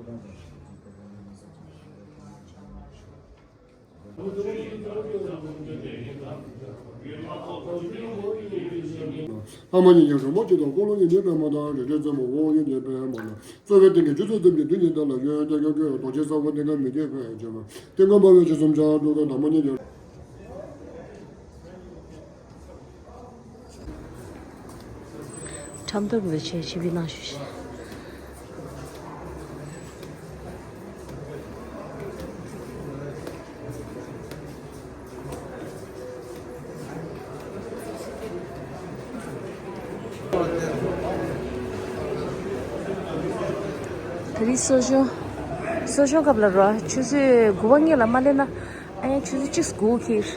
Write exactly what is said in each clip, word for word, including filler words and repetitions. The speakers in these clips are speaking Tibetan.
ཨ་མ་ཉིད་ཀྱི་རོལ་མོ་གཅིག་དང་འཁོར་ལོ་ཉིད་ཀྱི་པད་མོ་དང་རི་ཁྲོད་རྩེ་མོ་འོག་ཡོན་ཏན་པད་མ་དང་། རྩ་བའི་སྟེང་གི་ཆུ་ཚོད་ཙམ་གྱི་དུས་ཉིད་དེ་ལ་ཡོན་ཏན་ཀྱང་སྐྱོ་བའི་རྡོ་རྗེ་ས་བོན་ཏིང་ངེ་འཛིན་གྱི་པད་འཇོམས་པ། ཏིང་ངེ་འཛིན་འབར་བའི་ཆུ་གསུམ་ཆར་འབབ་ཀྱི་ཟླ་མོ་ཉིད་ཀྱི། ཁྲམ་ཐོར་བའི་ཆེད་ཆིབས་བསྒྱུར་གནང་ཞུ་ཞིང་། དེ་རིང་གསོལ་ཇ། གསོལ་ཇ་སྐབས་ལ་ར་ཆུ་ཚོད་དགུ་པ་སྔོན་ལ་མ་སླེབས་ན། ཨ་ཡ་ཆུ་ཚོད་གཅིག་སྒུག་ཁྱེར།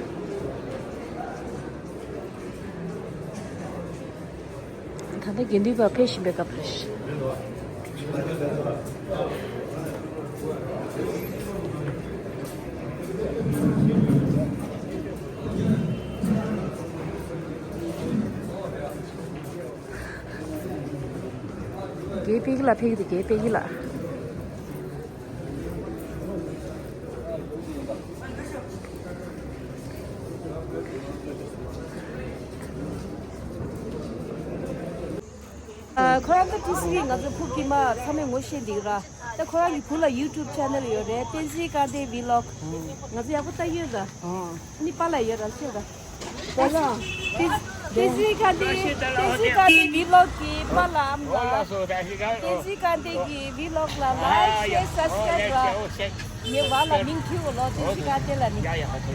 ད་ལྟ་དགེ་འདུན་པ་ཕེབས་བཞིན་པའི་སྐབས་རེད། རྒན་པད་སྐྱིད་ལགས་ཕེབས་ཀྱི་འདུག་རྒན་པད་སྐྱིད་ལགས། ཨ། ཁོ་རང་ད་ཏི་སི་ཝི་ང་ཚོ་ཕུག་གི་མ་ཚང་མས་ངོ་ཤེས་འདུག་ར། ད་ཁོ་རང་གི་བུ་ལ་ཡུ་ཊུབ་ཆེ་ནལ་ཡོད་རེད། བསྟན་འཛིན་དཀར་མདའི་ཝི་ལོག་ང་ཚོ་ཡག་པོ་ལྟ་ཡོད་ར། ནི་པཱ་ལགས་ཡོད་ར་ཤོད་ར། པཱ་ལགས། བསྟན་འཛིན་དཀར་མདའི། བསྟན་འཛིན་དཀར་མདའི་ཝི་ལོག་གི་པཱ་ལགས་ཨམ་ལགས། བསྟན་འཛིན་དཀར་མདའི་གི་ཝི་ལོག་ལ་ལའིཀ་ཤེར་སབ་སི་ཀྲའིབ་ར། ངའི་བ་ལ་མིང་ཁྱེར་འོ་ལོ་བསྟན་འཛིན་དཀར་མདའི་ལ་ནི།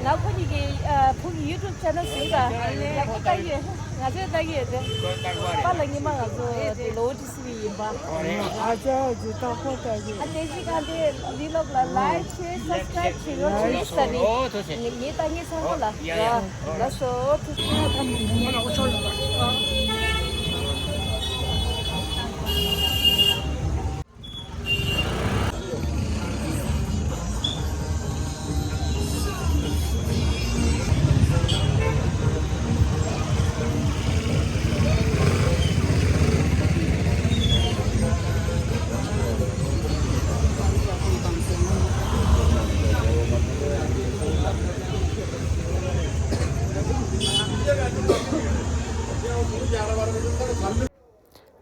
ང་ཁོ་གཉིས་ཀྱི་ཨ་བུ་གི་ཡུ་ཊུབ་ཆེ་ནལ་ཟིན་ར། ཡག་པོ་ལྟ་ཡོད། ང་ཚོས་ལྟ་གི་ཡོད་དེ། པཱ་ལགས་ཉི་མ་ང་ཚོ་དེ་ལོ་ཏི་སི་ཝི་ཡིན་པ། ཨ་ཅག་ཅིག་ལྟ་ཁོ་ལྟ་གི། ཨ་བསྟན་འཛིན་དཀར་མདའི་ཝི་ལོག་ལ་ལའིཀ་ཤེར་སབ་སི་ཀྲའིབ་བྱེད་རོགས་བྱེད་ཟེར་ནི། ངའི་ལྟ་ངའི་ཚང་མ་ལ། ལགས་སོ། ཐུགས་རྗེ་ཆེ།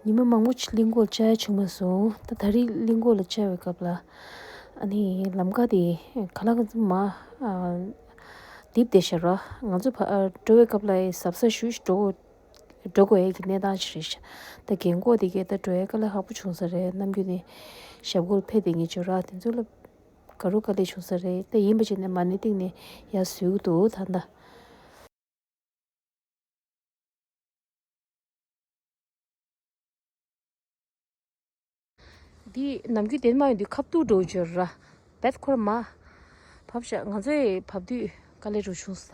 ཉི་མ་མང་པོ་ཅིག་གླིང་སྐོར་བཅར་ཡ་བྱུང་མ་སོང་། ད་ད་རེས་གླིང་སྐོར་ལ་བཅར་བའི་སྐབས་ལ། ཨ་ནི་ལམ་ཁ་དེ་ག་ལ་ག་ཚོད་མ་རྡིབ་བསྡད་ཤག་ར། ང་ཚོ་ཕ་འགྲོ་བའི་སྐབས་ལ་གཟབ་གཟབ་ཞུ་ཞིག་འགྲོ་དགོས། འགྲོ་དགོས་ཡ་གི་གནས་སྟངས་ཅིག་རེད་ཤག་ད་རྒན་གོག་དེ་གས་ད་འགྲོ་ཡ་དཀའ་ལས་ཁག་པོ་བྱུང་ས་རེད། ནམ་རྒྱུན་ནས་ཞབས་སྐོར་ཕེབས་བསྡད་མཁན་ཅིག་ཡོད་ར། དེ་ཚོ་ལ་ག་རུ་དཀའ་ལས་བྱུང་ས་རེད། ད་ཡིན་པ་བྱས་ནས་མ་ཎི་བཏིང་ནས་ཡར་འཛུལ་གྱི་འདུག་ད་ལྟ། འདི་ནམ་རྒྱུན་དེ་མ་ཡིན་དུས་ཁ་ཐུག་འགྲོ་བརྗོད་ར། བེད་ཁོ་ར་མ། བབས་ཤག་ང་ཚོའི་བབས་དུས་དཀའ་ལས་རུ་བྱུང་ས།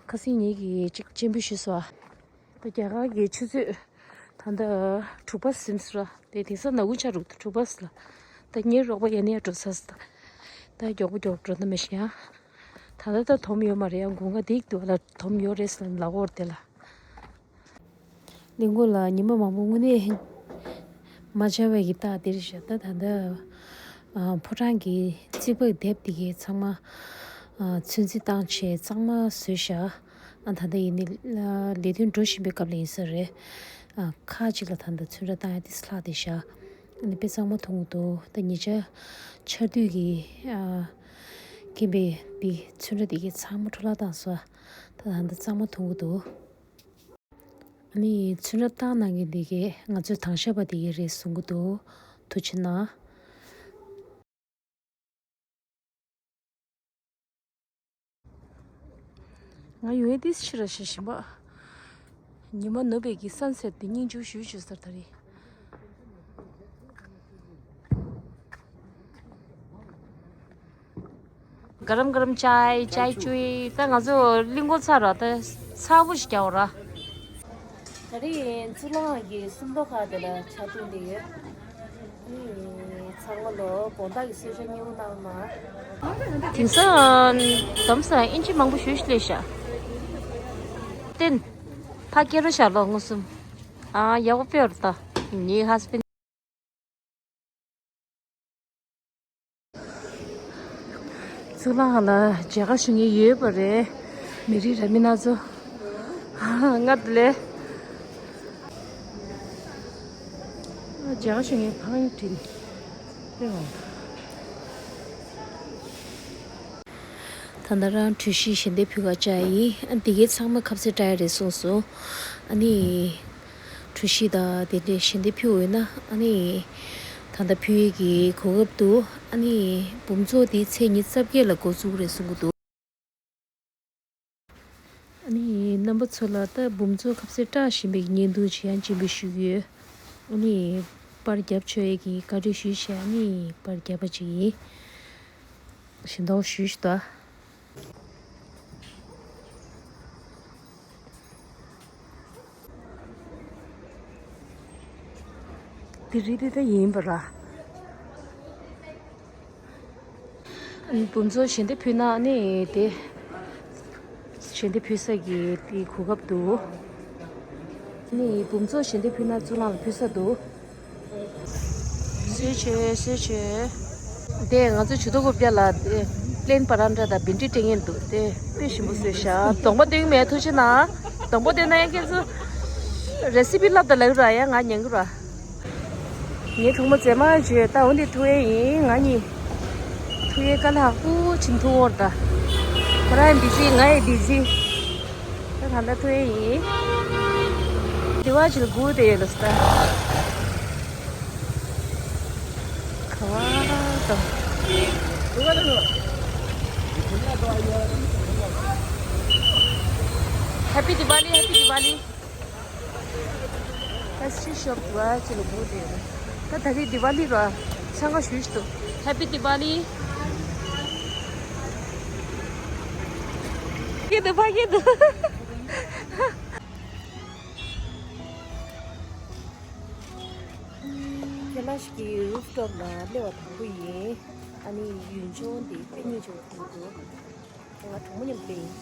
ཁ་སང་ཉིན་གྱི་གཅིག་སྤྱན་འབུལ་ཞུས་སོ། ད་རྒྱ་གར་གྱི་ཆུ་ཚོད་ད་ལྟ་དྲུག་པ་ཟིན་སོང་ར། དེ་དེང་སང་ནག་ཁུང་ཆགས་འདུག་དྲུག་པ་ཟིན་ལ། ད་ངའི་རོགས་པ་ཡ་ནི་ཡ་འགྲོ་ས་སོང་ད། ད་མགྱོགས་པོ་མགྱོགས་པོ་འགྲོ་ན་མི་ཤེས་ཡ། ད་ལྟ་ད་དོམ་ཡོད་མ་རེད་ཡ། དགུན་ཁ་འདི་འདུག་ལ་དོམ་ཡོད་རེད་ཟེར་ལ་འོར་དེ་ལ། གླིང་སྐོར་ལ་ཉི་མ་མང་པོ་དངོས་གནས་མ་བཅར་བའི་གི་རྟགས་འདི་རེད་ཤག་ད་ད་ལྟ་ཨ་ཕོ་བྲང་གི་རྩིག་པ་དེབ་དེ་གའི་ཚང་མ་ཨ་ཚོན་རྩི་བཏང་བྱས་གཙང་མ་བཟོས་ཤག་ཨ་ད་ལྟ་ཡིན་ནི་ལས་དོན་འགྲོ་བཞིན་པའི་སྐབས་ལ་ཡིན་ས་རེད། ཨ་ཁ་ཅིག་ལ་ད་ལྟ་ཚོན་ཁྲ་བཏང་ཡ་དེ་ལྷག་བསྡད་ཤག་ཨ་ནི་དཔེ་གཙང་མ་མཐོང་གི་འདུག་ད་ཉེ་ཆར་ཆར་དུས་ཀྱི་ཨ་རྐྱེན་པས་དེ་ཚོན་ཁྲ་དེ་གའི་ཚང་མ་འཕྲོ་བརླག་བཏང་སོང་། ད་ད་ལྟ་གཙང་མ་མཐོང་གི་འདུག་ཨ་ནི་ཚོན་ཁྲ་བཏང་གནང་མཁན་དེ་གས་ང་ཚོའི་དྭང་ཞགས་པ་དེ་གས་རེད་གསུང་གི་འདུག་ཐུགས་རྗེ་གནང་། ང་ཡོང་ཡས་ཏིས་ཕྱི་ར་ཞེས་བཞིན་པ། ཉི་མ་ནུབ་པའི་གི་སན་སེཊ་དེ་སྙིང་རྗེ་ཞུ་ཞུ་སར་ད་རེད། गरम गरम चाय, चाय चुई। ད་ང་ཚོ་གླིང་སྐོར་ཚར་ར། ད་ཚ་པོ་ཞིག་རྒྱག་ར། ད་རེས་གཙུག་ལག་ཁང་གི་སུམ་མདོ་ཁག་དེ་ལ་ཕྱག་ཐུག་འདི་ཡོད། ཨེ། ཚང་མ་ལོ་དགོང་དག་གི་གསོལ་ཇ་མཉེས་པོ་གནང་མ། དེང་སང་དམ་ས་ཨིན་ཇི་མང་པོ་ཞུ་ཞིག་ལས་ཤག་བསྟན། ཕ་སྐད་རོ་ཤག་ལོ་ངོ་གསུམ། ཨ་ཡག་པོ་དཔེ་རུ་ད། ངའི་ཧས་བྷེན། གཙུག་ལག་ཁང་ལ་མཇལ་ཁ་ཞུ་མཁན་ཡོད་པ་རེད། མི་རིགས་ར་མི་སྣ་ཚོ། ང་དེ་ལས་མཇལ་ཁ་ཞུ་མཁན་ཕ་གིར་ཁྲིད་ནས་ལེན་འོང་། ད་ལྟ་རང་གྲོ་ཞིབ་ཞལ་འདེབས་ཕུལ་ག་བཅར་ཡིན། ཨ་འདི་གའི་ཚང་མ་ཁ་ཟས་སྤྲད་ཡ་རེད་གསུངས་སོང་། ཨ་ནི། གྲོ་ཞིབ་དང་དེ་འདྲའི་ཞལ་འདེབས་ཕུལ་འོས་ན་ཨ་ནི། ད་ལྟ་ཕུལ་ཡས་ཀྱི་གོ་སྐབས་འདུག་ཨ་ནི། འབུམ་ཚོགས་འདི་ཚེས་ཉི་ཤུ་རྩ་བརྒྱད་ལ་འགོ་འཛུགས་རེད་གསུང་གི་འདུག་ཨ་ནི་རྣམ་པ་ཚོ་ལ་ད་འབུམ་ཚོགས་ཁ་ཟས་སྤྲད་བཞིན་པའི་བརྙན་ཐུང་ཅིག་ཡང་སྤྱན་འབུལ་ཞུ་གི་ཡོད། ཨ་ནི་པར་རྒྱབ་ཆོག་ཡས་ཀྱི་བཀའ་འདྲི་ཞུས་བྱས། ཨ་ནི་པར་རྒྱབ་པ་ཅིག་ཡིན། ཞལ་འདོན་ཞུས་ཤིག་ད། དེ་རིགས་དེ་ད་ཡིན་པ་ར། འབུམ་ཚོགས་ཞལ་འདེབས་ཕུལ་ན་ནི་དེ། ཞལ་འདེབས་ཕུལ་ས་གི་དེ་གོ་སྐབས་འདུག་ནི་འབུམ་ཚོགས་ཞལ་འདེབས་ཕུལ་ན་གཙུག་ལག་ལ་ཕུལ་ས་འདུག་གསོལ་ཆོས་གསོལ་ཆོས། དེ་ང་ཚོ་ཇུས་གཏོགས་རྐུབ་བཀྱག་ལ་དེ་པླེན་པ་ར་འདྲ་དང་བྷིན་ཌི་སྤྲད་མཁན་འདུག་དེ་དཔེ་ཞིམ་པོ་བཟོས་ཤག་གདོང་པ་སྟོན་གྱི་མེད། ཐུགས་རྗེ་གནང་། གདོང་པ་སྟོན་ན་ཡང་ཁྱེད་ཚོ་རེ་སི་པི་ལབ་དང་ལབ་ར་ཡ་ང་ཉན་གི་ར། ངའི་གྲོགས་མོ་མཛེས་མ་བརྗོད་ད་འོ་འདི་ཐུག་ཡས་ཡིན། ང་གཉིས་ཐུག་ཡས་དཀའ་ལས་ཁག་པོ་ཕྱིན་ཐུག་འོར་ད། ཁོ་རང་ཡང་བི་ཟི་ང་ཡང་བི་ཟི། ད་ད་ལྟ་ཐུག་ཡས་ཡིན། དེ་བ་ཅིག་ལ་སྒུག་བསྡད་ཡོད་ལ་ས། ག་བ་དང་། Happy Diwali, Happy Diwali. ད་ཤི་ཤོབ་འདུག་ཨ་ཅི་ལ་སྒུག་བསྡད་ཡོད། ད་ད་རེས་དི་ཝ་ལི་ར་འཚང་ཁ་ཞུ་ཞིག་འདུག Happy Diwali. ཕ་གི་འདུག་ཕ་གི་འདུག་ཁེ་ལ་ཤི་ཀི་རུབ་ཊོབ་ལ་སླེབས་པ་དང་པོ་ཡིན། ཨ་ནི་ཡུལ་ལྗོངས་འདི་དཔེ་སྙིང་རྗེ་པོ་འདུག་ང་གྲོགས་མོ་མཉམ་དུ་སླེབས་ཡིན།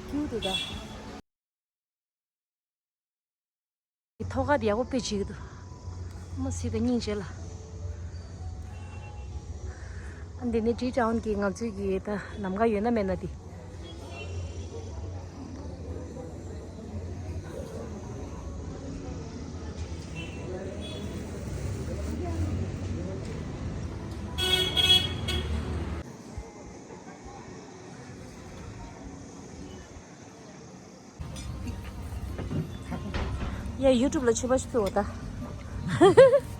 ཀིའུ་ཊི་འདུག་ད། ཐོག་ཁ་དེ་ཡག་པོ་དཔེ་བྱེད་ཀྱི་འདུག་མ་སྲིད་པའི་སྙིང་རྗེ་ལ། ཨ་འདི་ནི་ཊི་ཊའུན་གྱི་ང་ཚོའི་གི་ད་ལམ་ཁ་ཡོད་ན་མེད་ན་དེ། ཡ་ཡུ་ཊུབ་ལ་ཆོས་པ་ཞིག་ཕུལ་བ་ད།